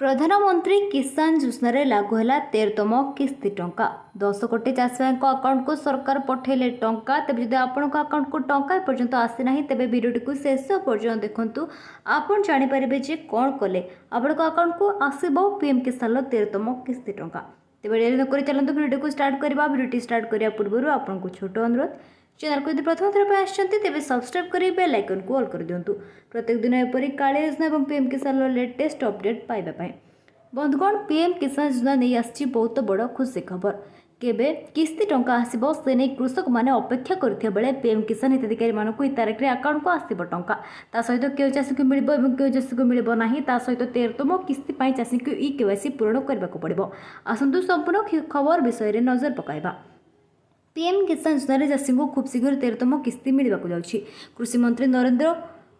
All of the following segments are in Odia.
ପ୍ରଧାନମନ୍ତ୍ରୀ କିଷାନ ଯୋଜନାରେ ଲାଗୁ ହେଲା 13ତମ କିସ୍ତି ଟଙ୍କା। 10 କୋଟି ଚାଷୀଭାଇଙ୍କ ଆକାଉଣ୍ଟକୁ ସରକାର ପଠାଇଲେ ଟଙ୍କା। ତେବେ ଯଦି ଆପଣଙ୍କ ଆକାଉଣ୍ଟକୁ ଟଙ୍କା ଏପର୍ଯ୍ୟନ୍ତ ଆସିନାହିଁ, ତେବେ ଭିଡ଼ିଓଟିକୁ ଶେଷ ପର୍ଯ୍ୟନ୍ତ ଦେଖନ୍ତୁ। ଆପଣ ଜାଣିପାରିବେ ଯେ କ'ଣ କଲେ ଆପଣଙ୍କ ଆକାଉଣ୍ଟକୁ ଆସିବ ପିଏମ୍ କିଷାନର 13ତମ କିସ୍ତି ଟଙ୍କା। ତେବେ ଡେରି ନକରି ଚାଲନ୍ତୁ, ଭିଡ଼ିଓଟିକୁ ଷ୍ଟାର୍ଟ କରିବା। ଭିଡ଼ିଓଟି ଷ୍ଟାର୍ଟ କରିବା ପୂର୍ବରୁ ଆପଣଙ୍କୁ ଛୋଟ ଅନୁରୋଧ, ଚ୍ୟାନେଲକୁ ଯଦି ପ୍ରଥମ ଥର ପାଇଁ ଆସିଛନ୍ତି, ତେବେ ସବସ୍କ୍ରାଇବ୍ କରି ବେଲ୍ ଆଇକନ୍କୁ ଅଲ୍ କରିଦିଅନ୍ତୁ, ପ୍ରତ୍ୟେକ ଦିନ ଏପରି କାଳିଆ ଯୋଜନା ଏବଂ ପିଏମ୍ କିଷାନର ଲେଟେଷ୍ଟ ଅପଡେଟ୍ ପାଇବା ପାଇଁ। ବନ୍ଧୁଗଣ, ପିଏମ୍ କିଷାନ ଯୋଜନା ନେଇ ଆସିଛି ବହୁତ ବଡ଼ ଖୁସି ଖବର। କେବେ କିସ୍ତି ଟଙ୍କା ଆସିବ, ସେ ନେଇ କୃଷକମାନେ ଅପେକ୍ଷା କରିଥିବା ବେଳେ ପିଏମ୍ କିଷାନ ହିତାଧିକାରୀମାନଙ୍କୁ ଏହି ତାରିଖରେ ଆକାଉଣ୍ଟକୁ ଆସିବ ଟଙ୍କା। ତା ସହିତ କେଉଁ ଚାଷୀଙ୍କୁ ମିଳିବ ଏବଂ କେଉଁ ଚାଷୀଙ୍କୁ ମିଳିବ ନାହିଁ, ତା ସହିତ 13ତମ କିସ୍ତି ପାଇଁ ଚାଷୀଙ୍କୁ ଇ କେୱାଇସି ପୂରଣ କରିବାକୁ ପଡ଼ିବ। ଆସନ୍ତୁ, ସମ୍ପୂର୍ଣ୍ଣ ଖବର ବିଷୟରେ ନଜର ପକାଇବା। ପିଏମ୍ କିଷାନ ଯୋଜନାରେ ଚାଷୀଙ୍କୁ ଖୁବ୍ ଶୀଘ୍ର 13ତମ କିସ୍ତି ମିଳିବାକୁ ଯାଉଛି। କୃଷିମନ୍ତ୍ରୀ ନରେନ୍ଦ୍ର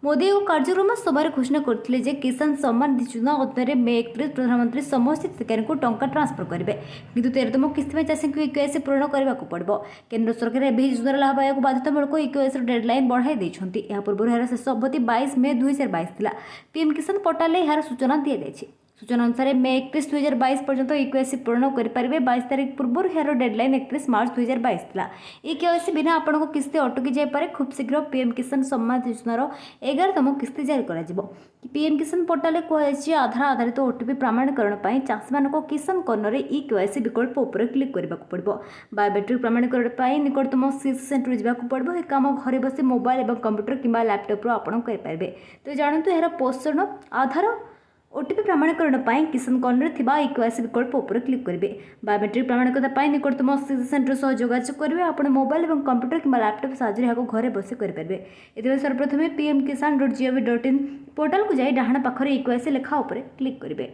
ମୋଦି ଏକ କାର୍ଯ୍ୟକ୍ରମ ସଭାରେ ଘୋଷଣା କରିଥିଲେ ଯେ କିଷାନ ସମ୍ମାନ ନିଧି ଯୋଜନା ଅଧୀନରେ ମେ 31 ପ୍ରଧାନମନ୍ତ୍ରୀ ସମସ୍ତ ହିତାଧିକାରୀଙ୍କୁ ଟଙ୍କା ଟ୍ରାନ୍ସଫର କରିବେ। କିନ୍ତୁ 13ତମ କିସ୍ତି ପାଇଁ ଚାଷୀଙ୍କୁ ଇ କେୱାଇସି ପୂରଣ କରିବାକୁ ପଡ଼ିବ। କେନ୍ଦ୍ର ସରକାର ଏବେ ଏହି ଯୋଜନାର ଲାଭ ପାଇବାକୁ ବାଧ୍ୟତାମୂଳକ ଇ କେୱାଇସିର ଡେଡଲାଇନ୍ ବଢ଼ାଇ ଦେଇଛନ୍ତି। ଏହା ପୂର୍ବରୁ ଏହାର ଶେଷ ଅବଧି 22 ମେ 2022 ଥିଲା। ପିଏମ୍ କିଷାନ ପୋର୍ଟାଲରେ ଏହାର ସୂଚନା ଦିଆଯାଇଛି। ସୂଚନା ଅନୁସାରେ, ମେ 31 2022 ପର୍ଯ୍ୟନ୍ତ ଇ କେୱାଇସି ପୂରଣ କରିପାରିବେ। 22 ତାରିଖ ପୂର୍ବରୁ ଏହାର ଡେଡଲାଇନ୍ 31 ମାର୍ଚ୍ଚ 2022 ଥିଲା। ଇ କେୱାଇସି ବିନା ଆପଣଙ୍କ କିସ୍ତି ଅଟକି ଯାଇପାରେ। ଖୁବ୍ ଶୀଘ୍ର ପିଏମ୍ କିଷାନ ସମ୍ମାନ ଯୋଜନାର 11ତମ କିସ୍ତି ଜାରି କରାଯିବ। ପିଏମ୍ କିଷାନ ପୋର୍ଟାଲରେ କୁହାଯାଇଛି, ଆଧାର ଆଧାରିତ ଓଟିପି ପ୍ରମାଣୀକରଣ ପାଇଁ ଚାଷୀମାନଙ୍କୁ କିଷାନ କର୍ଣ୍ଣରରେ ଇ କେୱାଇସି ବିକଳ୍ପ ଉପରେ କ୍ଲିକ୍ କରିବାକୁ ପଡ଼ିବ। ବାୟୋମେଟ୍ରିକ୍ ପ୍ରମାଣୀକରଣ ପାଇଁ ନିକଟତମ ସିଏସ୍ସି ସେଣ୍ଟର ଯିବାକୁ ପଡ଼ିବ। ଏହି କାମ ଘରେ ବସି ମୋବାଇଲ ଏବଂ କମ୍ପ୍ୟୁଟର କିମ୍ବା ଲ୍ୟାପଟପ୍ରୁ ଆପଣ କରିପାରିବେ। ତ ଜାଣନ୍ତୁ ଏହାର ପୋଷଣ। ଆଧାର ଓଟିପି ପ୍ରମାଣୀକରଣ ପାଇଁ କିଷାନ କର୍ଣ୍ଣରରେ ଥିବା ଇ କେୱାଇସି ବିକଳ୍ପ ଉପରେ କ୍ଲିକ୍ କରିବେ। ବାୟୋମେଟ୍ରିକ୍ ପ୍ରମାଣୀକରଣ ପାଇଁ ନିକଟତମ ସିଏସ୍ସି ସେଣ୍ଟର ସହ ଯୋଗାଯୋଗ କରିବେ। ଆପଣ ମୋବାଇଲ ଏବଂ କମ୍ପ୍ୟୁଟର କିମ୍ବା ଲ୍ୟାପଟପ୍ ସାହାଯ୍ୟରେ ଏହାକୁ ଘରେ ବସି କରିପାରିବେ। ଏଥିପାଇଁ ସର୍ବପ୍ରଥମେ pmkisan.gov.in ପୋର୍ଟାଲକୁ ଯାଇ ଡାହାଣ ପାଖରେ ଇ କେୱାଇସି ଲେଖା ଉପରେ କ୍ଲିକ୍ କରିବେ।